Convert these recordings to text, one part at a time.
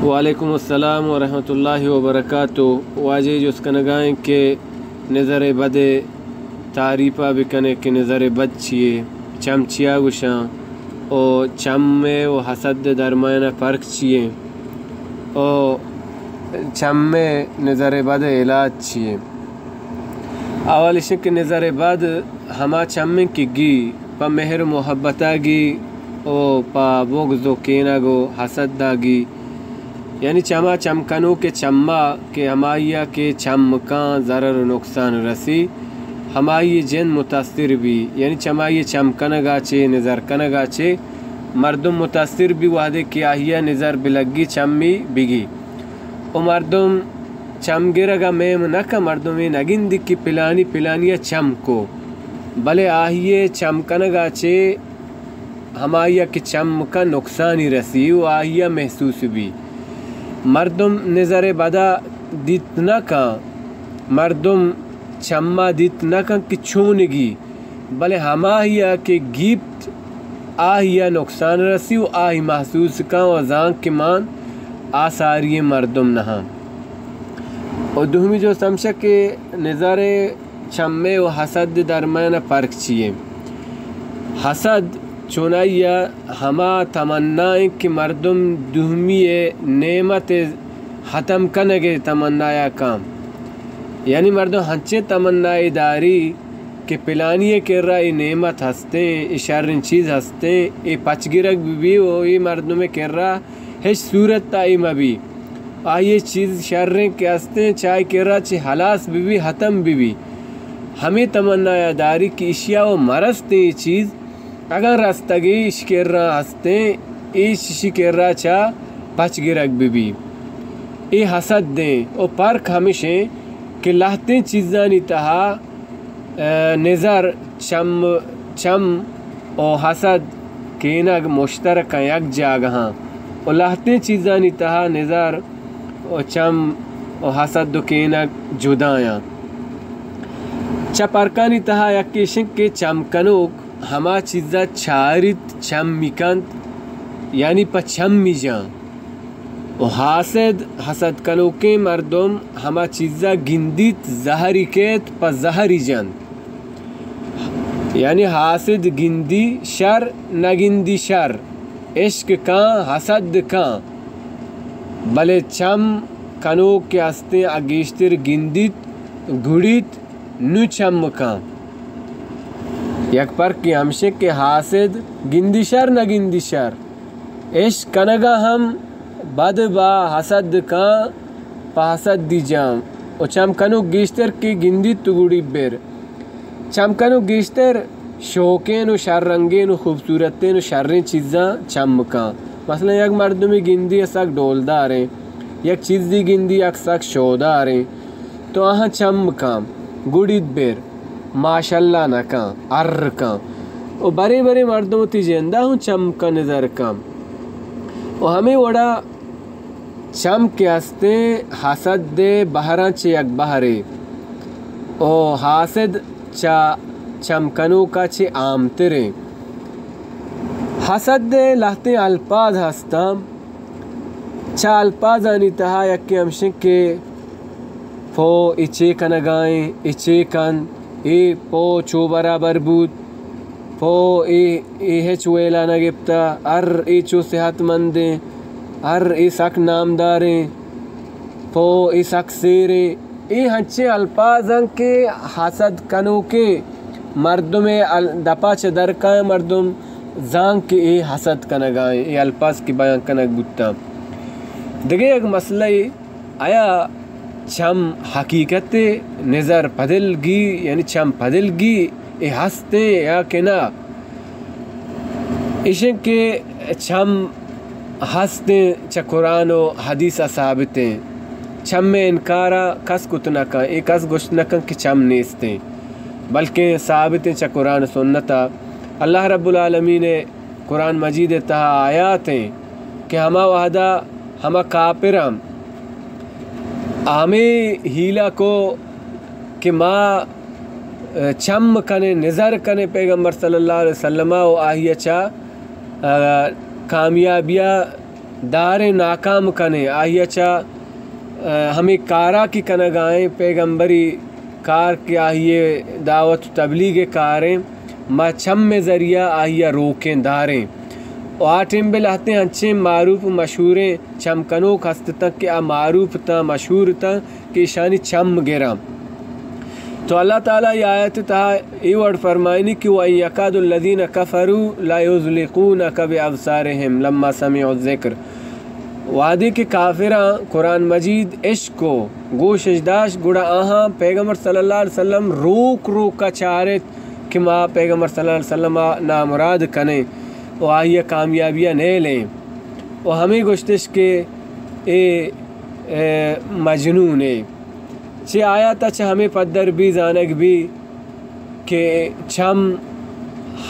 وعلیکم السلام ورحمۃ اللہ وبرکاتہ۔ واجہ جست کنگائیں کہ نظر بد تعریفہ بکنے کہ نظر بد چیے، چم چیا گوشاں، او چم و حسد درمیان فرق چیے، او چم نظر بد علاج چیے؟ اول اش کہ نظر بد ہما چم کہ گی پہ مہر و محبتا گی و پہ بغض و کینگ و حسدا گی، یعنی چما چم کنوک چما کہ ہمائیا کہ چم کاں ضرر و نقصان رسی، ہمائی جند متاثر بی، یعنی چمائی چم کنگا چے، نظر کنگا چے مردم متاثر بی، وہدے کہ آہیا نظر بلگی چمی بگی۔ و مردم چم گرگا میم نہ کن، مردم اے نہ گندی کہ پلانی پلانیا چم کو، بلے آہیے چم کنگا چے ہماہیا کہ چم کن نقصانی رسی و آہیا محسوس بی۔ مردم نظر بدا دیت نہ کن، مردم چما دیت نہ کن کہ چونگی، بلے ہماہیا کہ گیپت آہیا نقصان رسی و آہی محسوس کن و زان کہ مان آ ساری مردم نہاں۔ و دومی جست ہمشہ کہ نظر چمے و حسد درمیان فرق چیے؟ حسد چونائیا ہما تمنا انت کہ مردم دومی نعمت ختم کنگے تمنایا کام، یعنی مردم ہنچیں تمنائے داری کہ پلانی کرا اے نعمت ہستیں، اے شریں چیز ہستیں، اے پچ گرگ بہ بی و اے مردم کرا ہچ صورت تا اے مہ بی۔ آئی چیز شریں کہ ہستیں، چاہے کرا چہ ہلاس بہ بی، ختم بہ بی۔ ہمے تمنایا داری کہ اشیا و مرستیں اے چیز، اگاں رستگی اش کرا ہستیں، ایش اشی کرا چا پچ گرگ بہ بی۔ اے حسد دیں و پرک ہمشیں کہ لہتیں چیزانی تہا ء، نظر، چم، چم و حسد، کینگ مشترکاں یک جاگہاں و لہتیں چیزانی تہا نظر و چم و حسد و کینگ جدایاں۔ چہ پرکانی تہا یکے اش انت کہ چم کنوک ہما چیزا چاریت، چمی کنت، یعنی پہ چمی جاں۔ و حاسد، حسد کنوکیں مردم ہما چیزا گندیت، زہری کیت، پہ زہری جنت۔ یعنی حاسد گندی شر، نہ گندی شر، عشق کاں، حسد کاں، بلے چم کنوک کہ ہستیں آ گیشتر گندیت، گڑیت، نوں چم کاں۔ یک پرکے ہمشیں کہ حاسد گندی شر، نہ گندی شر، عشق کنگا ہم بد با، حسد کاں، پہ حسدی جام و چم کنوک گیشتر کہ گندیت تو گڑی بر۔ چم کنوک گیشتر شوکین و شر رنگین و خوبصورتین و شریں چیزاں چم کاں۔ مثلاً یک مردمی گندی سک ڈولداریں، یک چیزی گندی یک سک شوداریں، تو آہاں چم کاں، گڑیت بر، ماشاءاللہ نہ کاں، ار کاں۔ و برے برے مردم وتی جندا ہوں چم کاں، نظر کاں۔ و ہمے وڑا چم کہ ہستیں، حسد دے بہراں چہ یک بہرے، و حاسد چہ چم کنوکا چہ عامتریں۔ حسد دے لہتیں الفاظ ہستاں۔ چہ الفاظانی تہا یکے ہمشیں کہ پو اے چے کنگائیں، اے چے کن، اے پو چو برابر بوت، پو اے، اے ہچ ویلا نہ گپتا، ہر اے چو صحت مندیں، ہر اے سک نامداریں، پو اے سک سیریں۔ اے ہنچیں الفاظ انت کہ حسد کنوکیں مردم ء ال-، دپا چہ درکائیں مردم زان کہ اے حسد کنگائیں، اے الفاظ کہ بیان کنگ بوتاں۔ دگہ یک مسئلہ ای، آیا چم حقیقت ء نظر پدلگی، یعنی چم پدلگی اے ہستیں یا کہ نہ؟ ایشیں کہ چم ہستیں، چہ قرآن و حدیث ء ثابتیں۔ چم ء انکار ء کس کت نہ کن، اے کس گوشت نہ کن کہ چم نیستیں، بلکیں ثابتیں چہ قرآن و سنت ء۔ اللہ رب العالمین ء قرآن مجید ء تہا آیاتیں کہ ہما وہدا ہما کافراں ہمے ہیلہ کو کہ ما چم کنیں، نظر کنیں پیغمبر صلی اللہ علیہ وسلم ء و آہی ء چہ، ء، کامیابی ء داریں، ناکام کنیں، آئی ءَ چہ، ءَ، ہمے کارا کہ کنگائیں، پیغمبری کار کہ آئی ءِ دعوت و تبلیغ ءِ کاریں، ما چم ءِ ذریعہ آئی ءَ روکیں، داریں۔ و آ ٹیم بہ لہتیں انچیں معروف و مشہوریں چم کنوک ہست اتاں کہ آ معروف اتاں، مشہور اتاں کہ ایشانی چم گراں۔ تو اللہ تعالیٰ ای آیت تہا اے وڑ فرمائنی کہ وَإِنْ يَكَادُ الَّذِينَ كَفَرُوا لَيُزْلِقُونَكَ بِأَبْصَارِهِمْ لَمَّا سَمِعُوا الذِّكْرَ۔ وہدے کہ کافراں قرآن مجید اشکو، گوش اش داشت، گڑا آہاں پیغمبر صلی اللہ علیہ وسلم روک روکا چارت کہ ما پیغمبر صلی اللہ علیہ وسلم ءَ نامراد کنیں و آئی ءَ کامیابی ءَ نیلیں۔ و ہمے گوشتش کہ اے، اے مجنونے۔ چہ آیات ءَ چہ ہمے پدر بی زانگ بی کہ چم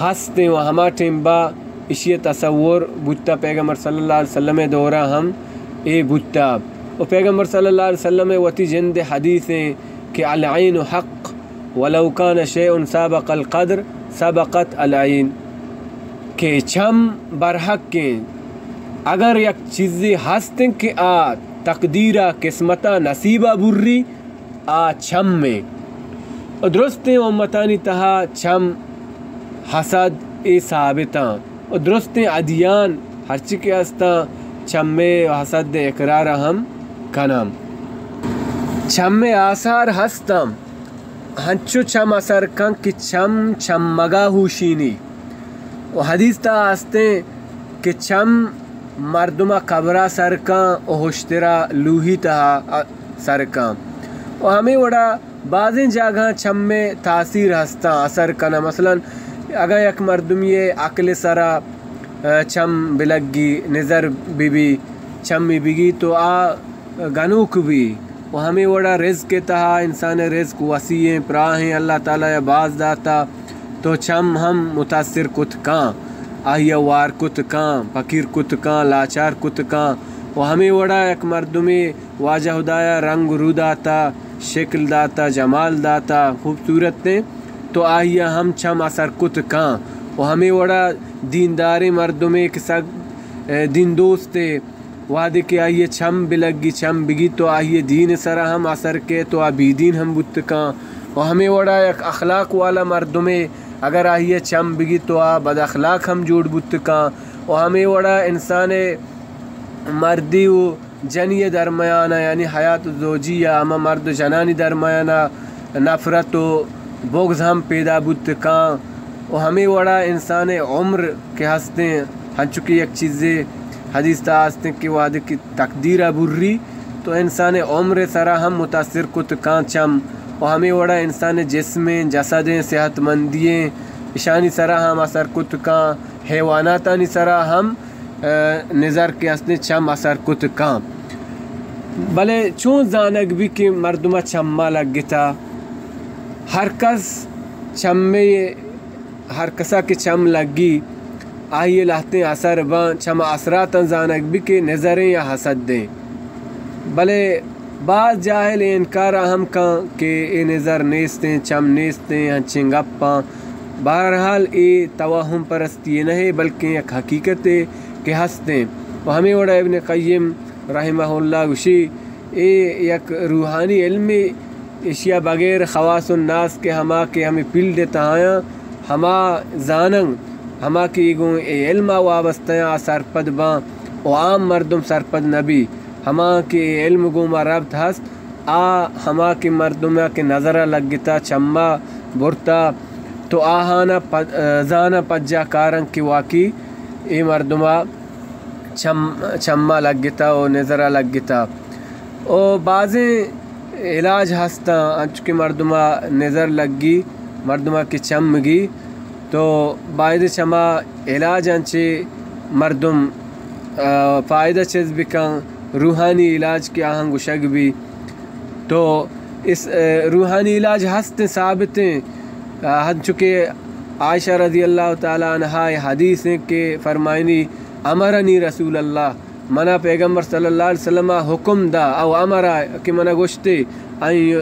ہستیں و ہما ٹیم با ایشی ءِ تصور بوتا پیغمبر صلی اللہ علیہ وسلم ءِ دورا ہم اے بوتا۔ و پیغمبر صلی اللہ علیہ وسلم ءِ وتی جند ءِ حدیثیں کہ العین حق ولو کان شیء سابق القدر سبقت العین، کہ چم برحقیں، اگر یک چیزے ہستیں کہ آ تقدیرا، قسمتا، نصیبا بری، آ چم ایں۔ و درستیں امتانی تہا چم، حسد اے ثابتاں۔ و درستیں ادیان ہرچی کہ ہستاں، چم ءِ و حسد ءِ اقرار ہم کناں۔ چم ءِ آثار ہستاں، ہنچو چم اثر کن کہ چم چمگا ہوشینی۔ و حدیث تہا ہستیں کہ چم مردم ءَ قبر ءَ سر کن و ہشترا لوہی تہا سر کن۔ و ہمے وڑا بازیں جاگہاں چم ءِ تاثیر ہستاں، اثر کناں۔ مثلاً اگاں یک مردمی ءِ عقل ءِ سرا، ءَ، چم بلگی، نظر ببی، چمی بگی تو آ گنوک بی۔ و ہمے وڑا رزق ءِ تہا انسان ءِ رزق وسیع ایں، پراہیں، اللہ تعالیٰ ءَ باز داتا، تو چم ہم متاثر کت کاں، آئی ءَ وار کت کاں، پکیر کت کاں، لاچار کت کاں۔ و ہمے وڑا یک مردمے واجہ خدایا رنگ رو داتا، شکل داتا، جمال داتا، خوبصورت ایں، تو آئی ءَ ہم چم اثر کت کاں۔ و ہمے وڑا دینداریں مردمے کہ سک، ءَ، دین دوستے، وہدے کہ آئی ءِ چم بلگی، چم بگی تو آئی ءِ دین ءِ سرا ہم اثر کیت و آ بے دین ہم بوت کاں۔ و ہمے وڑا یک اخلاق والا مردمے اگر آئی ءِ چم بگی تو آ بد اخلاق ہم جوڑ بوت کاں۔ و ہمے وڑا انسان ءِ مردی و جنی ءِ درمیان ءَ، یعنی حیات زوجی ءَ، ہما مرد و جنانی درمیان ءَ نفرت و بغض ہم پیدا بوت کاں۔ و ہمے وڑا انسان ءِ عمر کہ ہستیں، ہنچو کہ یک چیزے حدیث تہا ہستیں کہ وہدے کہ تقدیر ءَ بری تو انسان ءِ عمر ءِ سرا ہم متاثر کت کاں چم۔ و ہمے وڑا انسان ءِ جسمیں، جسدیں، صحت مندی ایں، اشانی سرا ہم اثر کت کاں، حیواناتانی سرا ہم ءَ، نظر کہ ہستیں چم اثر کت کاں۔ بلے چون زانگ بی کہ مردم ءَ چم ءَ لگتا؟ ہر کس چمے، ہر کسا کہ چم لگی، آئی ءَ لہتیں اثر باں، چم ءِ اثراتاں زانگ بی کہ نظریں یا حسدیں۔ بلے باز جاہل اے انکار ءَ ہم کاں کہ اے نظر نیستیں، چم نیستیں، انچیں گپاں۔ بہرحال اے توہم پرستی نہ ایں، بلکیں یک حقیقتے کہ ہستیں۔ و ہمے وڑا ابن قیم رحمہ اللہ گوشی، اے یک روحانی علمے، اشیا بغیر خواص الناس کہ ہما کہ ہمے فیلڈ ءِ تہایاں، ہما زانن، ہما کہ گوں اے علم ءَ وابستہ آں، آ سرپد باں و عام مردم سرپد نہ بی۔ ہما کہ اے علم گوں ما ربط ہست، آ ہما کہ مردم ءَ کہ نظر ءَ لگتا، چم ءَ برتا، تو آہانا پ-، زاناں پجاہ کاراں کہ واقعی اے مردم ءَ چم، چم ءَ لگتا و نظر ءَ لگتا۔ و بازیں علاج ہستاں، انچو کہ مردم ءَ نظر لگی، مردم ءَ کہ چم گی، تو باید چما علاج انچے مردم، آ، فائدہ چست بکن، روحانی علاج کہ آہاں گوشگ بی۔ تو اس، آ، روحانی علاج ہستیں، ثابتیں، آ، ہنچو کہ عائشہ رضی اللہ تعالی عنہا ءِ حدیث ایں کہ فرمائنی، امرنی رسول اللہ، منا پیغمبر صلی اللہ علیہ وسلم ءَ حکم دا، او امر کہ منا گوشتے، ان ی-،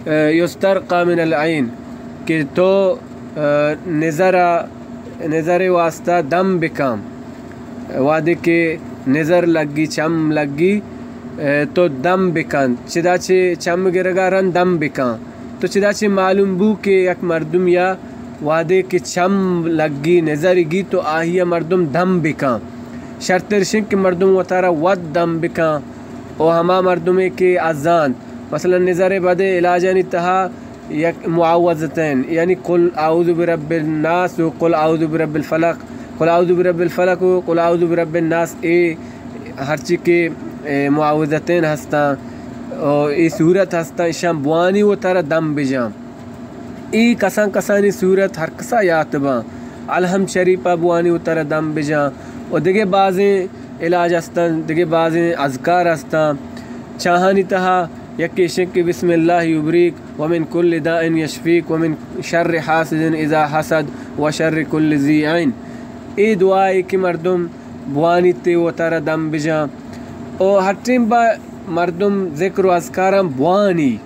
یسترقی من العین، کہ تو، آ، نظر، نظر واسطہ دم بکن۔ وہدے کہ نظر لگی، چم لگی، اے، تو دم بکن۔ چدا چہ چم گرگا رند دم بکن۔ تو چدا چہ معلوم بو کہ یک مردمیا وہدے کہ چم لگی، نظر گی، تو آہیا مردم دم بکن۔ شرطر شنگ کہ مردم وتارا وت دم بکن۔ او ہما مردمے کہ ازانت، مثلاً نظر بدے علاجانی تہا یک معوذتین، یعنی قل اعوذ برب الناس و قل اعوذ برب الفلق، قل اعوذ برب الفلق و قل اعوذ برب الناس، اے ہرچی کہ، اے، معوذتین ہستاں، او اے سورت ہستاں، اشاں بوانی وتارا دم بجاں۔ اے کسان کسانی سورت ہر کسا یات باں۔ الحمد شریفا بوانی وتارا دم بجاں۔ و دگہ بازیں علاج ہستاں، دگہ بازیں اذکار ہستاں۔ چاہانی تہا یکے شنگ کہ بسم اللہ یبریک ومن کل داء یشفیک ومن شر حاسد اذا حسد وشر کل ذی عین۔ اے دعائے کہ مردم بوانیت تے وتارا دم بجاں۔ او ہر ٹیم با مردم ذکر و اذکاراں بوانی،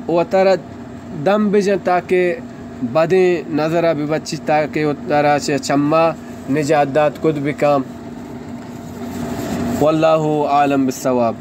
وتارا دم بجاں تاکہ بدیں نظرا ببچی، تاکہ وتارا چہ چما نجات دات کت بکاں۔ واللہ اعلم بالصواب۔